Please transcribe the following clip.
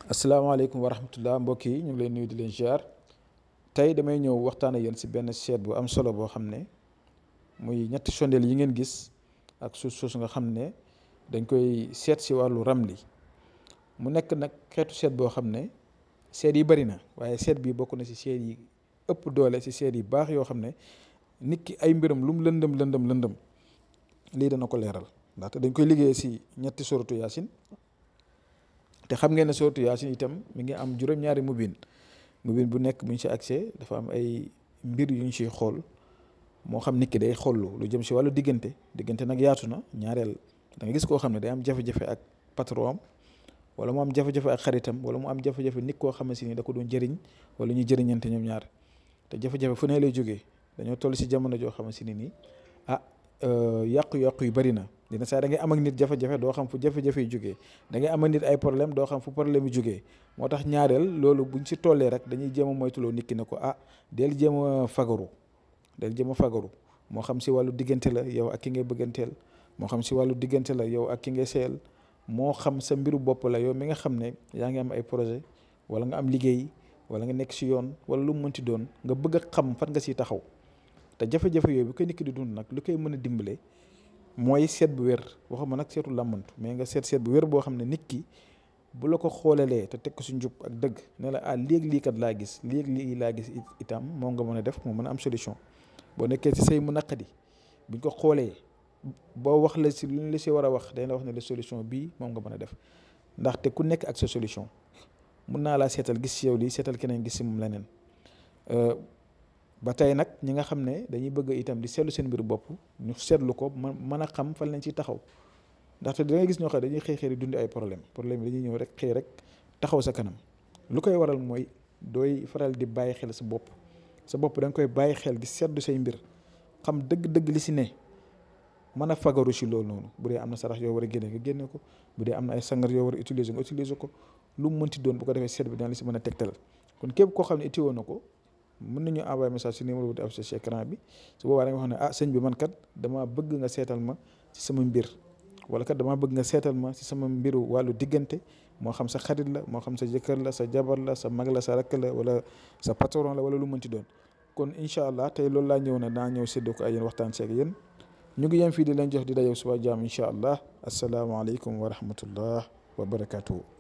asalaamaaleykum wa rahmatullah mbokk yi ñu ngi leen nuyu di leen ziar tey damay ñëw waxtaan ak yéen si benn seet bu am solo boo xam ne muy ñetti sondeel yi ngeen gis ak suuf soosu nga xam ne dañ koy seet si wàllu ramli mu nekk nag xeetu seet boo xam ne seet yi bari na waaye seet bi bokk na si seet yi ëpp doole si seet yi baax yoo xam ne nit ki ay mbiram lu mu lëndëm lii dana ko leeral ndaxte dañ koy liggéey si ñetti suratu yaasin te xam ngeen ne suratu yaasin itam mi ngi am juróom-ñaari mubin bu nekk bu ñu si accès dafa am ay mbir yu ñu siy xool moo xam nit ki day xool lu jëm si wàllu diggante nag yaatu na ñaareel da nga gis koo xam ne day am jafe-jafe ak patron am wala mu am jafe-jafe ak xaritam wala mu am jafe-jafe nit koo xam si ni da ko doon jëriñ wala ñu jëriñante ñoom ñaar te jafe-jafe fu ne lay jógee dañoo toll si jamono joo xam si ni nii yàqu-yàqu yu bari na dina saa da ngay am ak nit jafe-jafe doo xam fu jafe-jafe yi jógee da ngay am ak nit ay problème doo xam fu problème yi jógee moo tax ñaareel loolu buñ si tollee rek dañuy jéem a moytuloo nit ki ne ko del jéem a fagaru moo xam si wàllu diggante la yow ak ki ngay bëgganteel moo xam si wàllu diggante la yow ak ki ngay seel moo xam sa mbiru bopp la yow mi nga xam ne yaa ngi am ay projet wala nga am liggéey wala nga nekk si yoon wala lu mu mënti doon nga bëgg a xam fan nga siy taxaw te jafe-jafe yooyu bu koy nit ki di dund nag lu koy mën a dimbale mooy seet bu wér waxuma nag seetu làmmantu mais nga seet bu wér boo xam ne nit ki bu la ko xoolalee te teg ko si njub ak dëgg ne la léegi lii kat laa gis léegi lii laa gis itam moo nga mën a def moo mën a am solution boo nekkee si say mu naqadi buñ ko xoolee boo wax la si lu ñu la si war a wax dañ la wax ne la solution bii moom nga mën a def ndaxte ku nekk ak sa solution mun naa laa seetal gis si yow lii seetal keneen gis si moom leneen ba tey nag ñi nga xam ne dañuy bëgg itam di seetlu seen mbiru bopp ñu seetlu ko mën a xam fan lañ ciy taxaw ndaxte da ngay gis ñoo xam dañuy xëy di dund ay problème yi dañuy ñëw rek xëy rek taxaw sa kanam lu koy waral mooy dooy faral di bàyyi xel sa bopp da nga koy bàyyi xel di seetlu say mbir xam dëgg-dëgg li si ne mën a fagaru si loolu noonu bu dee am na sarax yoo war a génne nga génne ko bu dee am na ay sangar yoo war a utiliser nga utiliser ko lu mu mënti doon bu ko defee seet bi daan la si mën a tegtal kon képp koo xam ne ittiwoon na ko mën nañu envoyer message ci numéro bu di affiché ci écran bi su boobaa da nga wax ne sëñ bi man kat dama bëgg nga seetal ma ci sama mbir wala kat dama bëgg nga seetal ma ci sama mbiru wàllu diggante moo xam sa xarit la moo xam sa jëkkër la sa jabar la sa mag la sa rakk la wala sa patron la wala lu mënti doon kon incha allah tey loolu laa ñëw ne daa ñëw séddoo ko ay yéen waxtaan seeg yéen ñu ngi yem fii di leen jox di dajew suba jaam incha allah asalaamaaleykum wa rahmatullah wa barakatuhu